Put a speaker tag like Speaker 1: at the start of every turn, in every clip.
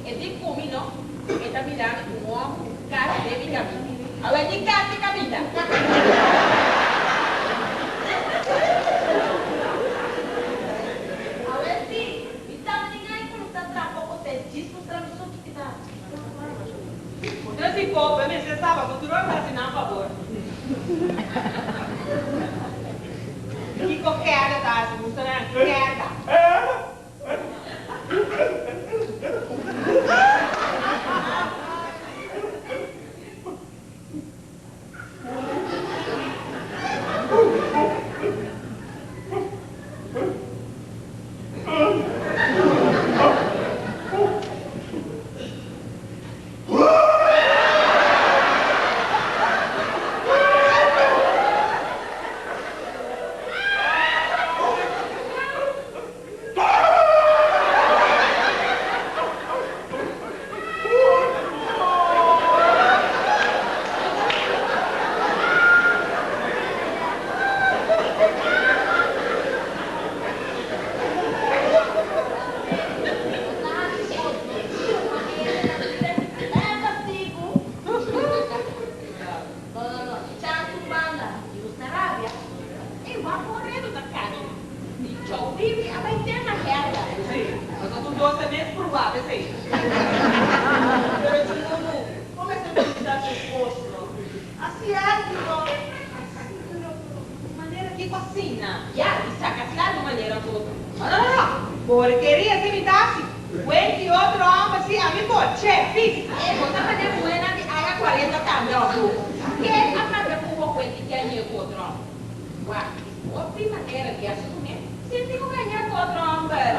Speaker 1: E di ku mi no, e ta mira mi ku un hòmber ku kasi den mi kaminda. Awor di kasi kaminda.
Speaker 2: Awor sí, mi tambe tin gana di kuminsá traha poko te djis mustra mi so kiko ta hasi.
Speaker 3: Otro si pope mester saba ku tur ora ta hasi nan fabor. Kiko keda ta hasi? Mustra nan keda.
Speaker 1: Di Chow Bibi a bai te na hèrda.
Speaker 3: Sí, pasobra tur dos ta mes probabel esei. Pero Chununu, bo mester kuminsá ku kos no. Hasi algu no. Sí, pero manera kiko asina?
Speaker 1: Ya, di saka sla di un manera òf otro.
Speaker 3: No, no, no, no. Porkeria si mi ta hasi. Wen ki otro hòmber si ami por. Che, fis.
Speaker 1: E bo ta manera muhénan di aña kuarenta tambe òf bo? Ken a papia ku bo wen di ke a ñe ku otro hòmber? Wak. Hopi manera di hasi kuné sin tin ku gañá ku otro hòmber.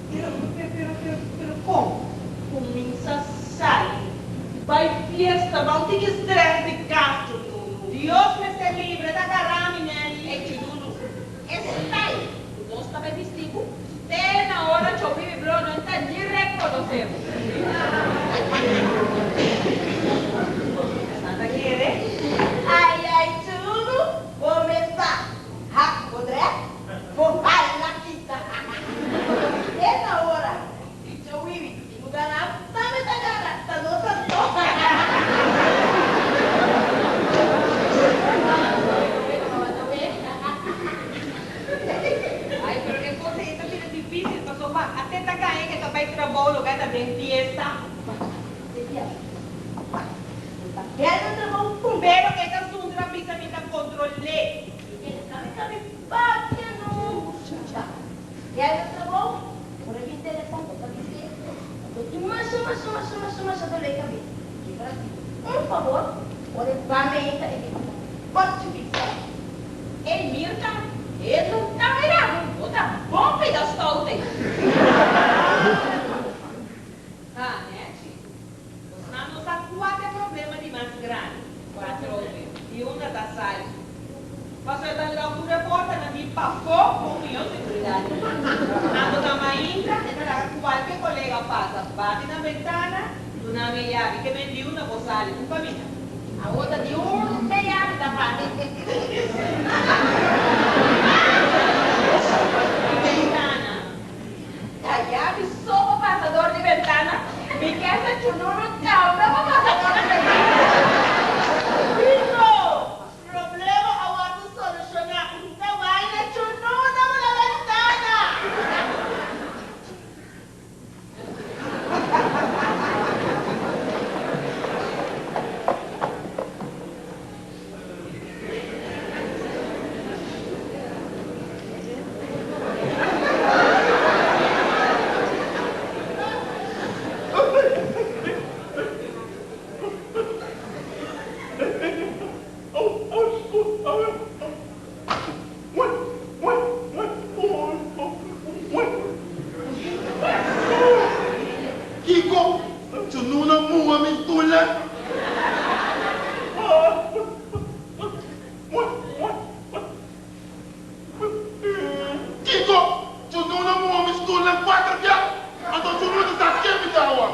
Speaker 3: Pero, pero, pero, pero, pero kon? Kuminsá sali, bai fiesta, ba un tiki strès di kas, Chudunu. Dios mester libre ta gará mi, Nelly.
Speaker 1: Ey, Chudunu, e style ku nos ta bai bisti ku te na ora Chopi mi bro no ta ni rekonosé bo.
Speaker 3: Santa kere.
Speaker 2: Ai ai Chulu, bo mes sa hak bo drèk, bo hala kita. Te na ora di Chowiwi tin ku gana, tambe ta gana, ta nos anto.
Speaker 3: Ai pero e kos ei ta bira difísil pasobra ate ta gaña ke ta bai trabou loke a ta den fiesta. Pero e ta zundra bisa mi ta kontrol'é.
Speaker 1: Ey Mirta, e no ta mira bo, bo ta bon pida stoute.
Speaker 3: Ha, Nechi, bosnan no sa kua ta e problema di mas grandi.
Speaker 1: Kua trobe?
Speaker 3: Di unda ta sali. Pasobra e ta lòk tur e portanan di pafó ku un mihó seguridat. Anto ta mainta e ta laga kualke kolega pasa bati na bentana, duna mi e yabi ke men di unda bo sali un kaminda.
Speaker 1: Awor ta di un e yabi ta pasa. Bentana. Ta yabi so pa pasa dor di bentana, mi ke sa chununu tambe pa pasa dor di bentana.
Speaker 2: Bingo! Problema a wòrdu solushoná. Ta baina chununu bo na bentana!
Speaker 4: Kiko? Chununa muha mi stula? Kiko? Chununa muha mi stula kuater bia? Anto chununa sa ken mi ta awa?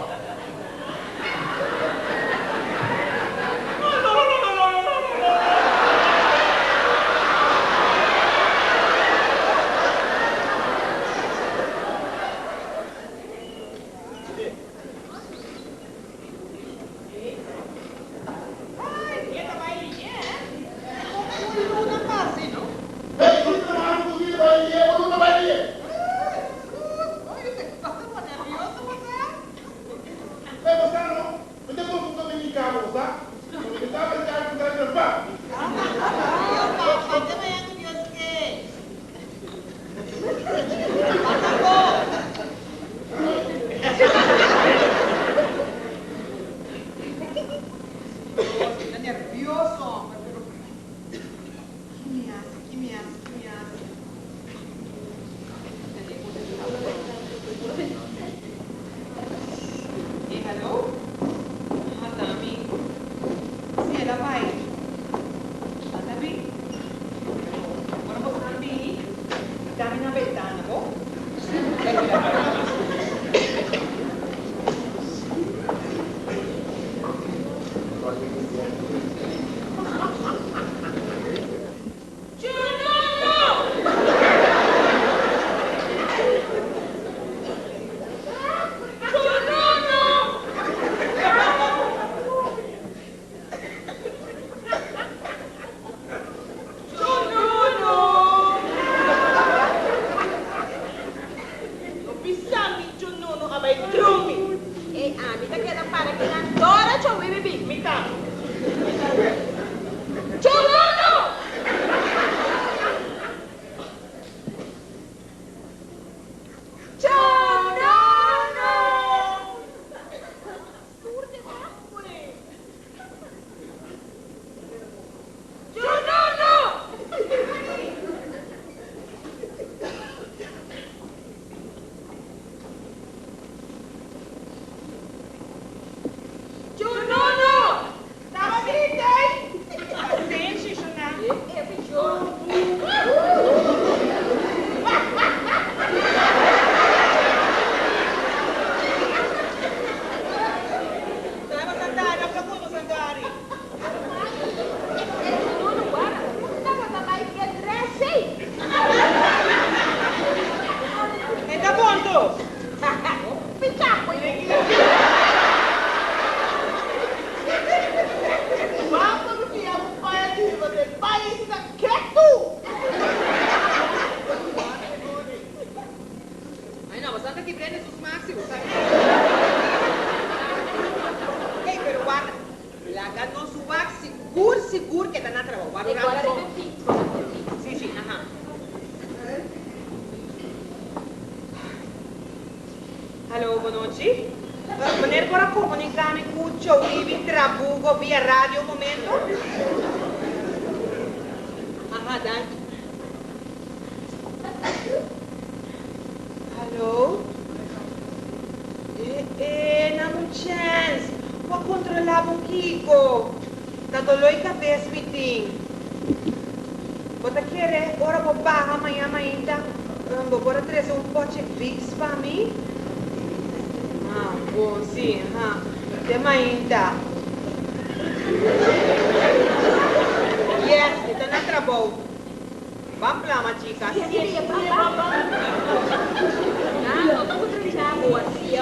Speaker 3: Chami Chununu a bai drumi.
Speaker 1: Ei, ami ta keda para ki nan dora Chowiwi bin.
Speaker 3: Mi tambe.
Speaker 1: Chununu! Chununu! Surte ta? Chununu! Chununu!
Speaker 3: Taba grita, Pasenshi, shona.
Speaker 1: E pichon.
Speaker 3: Taba santari, of lagun mo santari.
Speaker 1: E Chununu wara. Tabata bai ke dress ei.
Speaker 3: E ta bon to.
Speaker 1: Pichaco.
Speaker 4: Basta mi fia un paña di hiba den pais na ketu.
Speaker 3: Ai no, bastante ki Brenda su smaak si usa. Hey, pero warda. Laga nos wak sigur sigur ku e ta na trabou. Warda un rato. Si, aha. Hallo, bon nochi. Meneer por a komuniká mi ku Chowibi Trabugo via radio un momento? Aha, danki. Hallo? Eh, eh, dame un chance. Bo a kontrolá bo kiko. Ta doló'i kabes mi tin. Bo ta kere ora bo baha mañan mainta, bo por a trese un pòchi Vicks pa mi? Ah, bon, si, aha. Te mainta. Yes, e ta na trabou. Ban plama, chika.
Speaker 1: Si, bam, bam. Ah, no ta ku trechá bo así.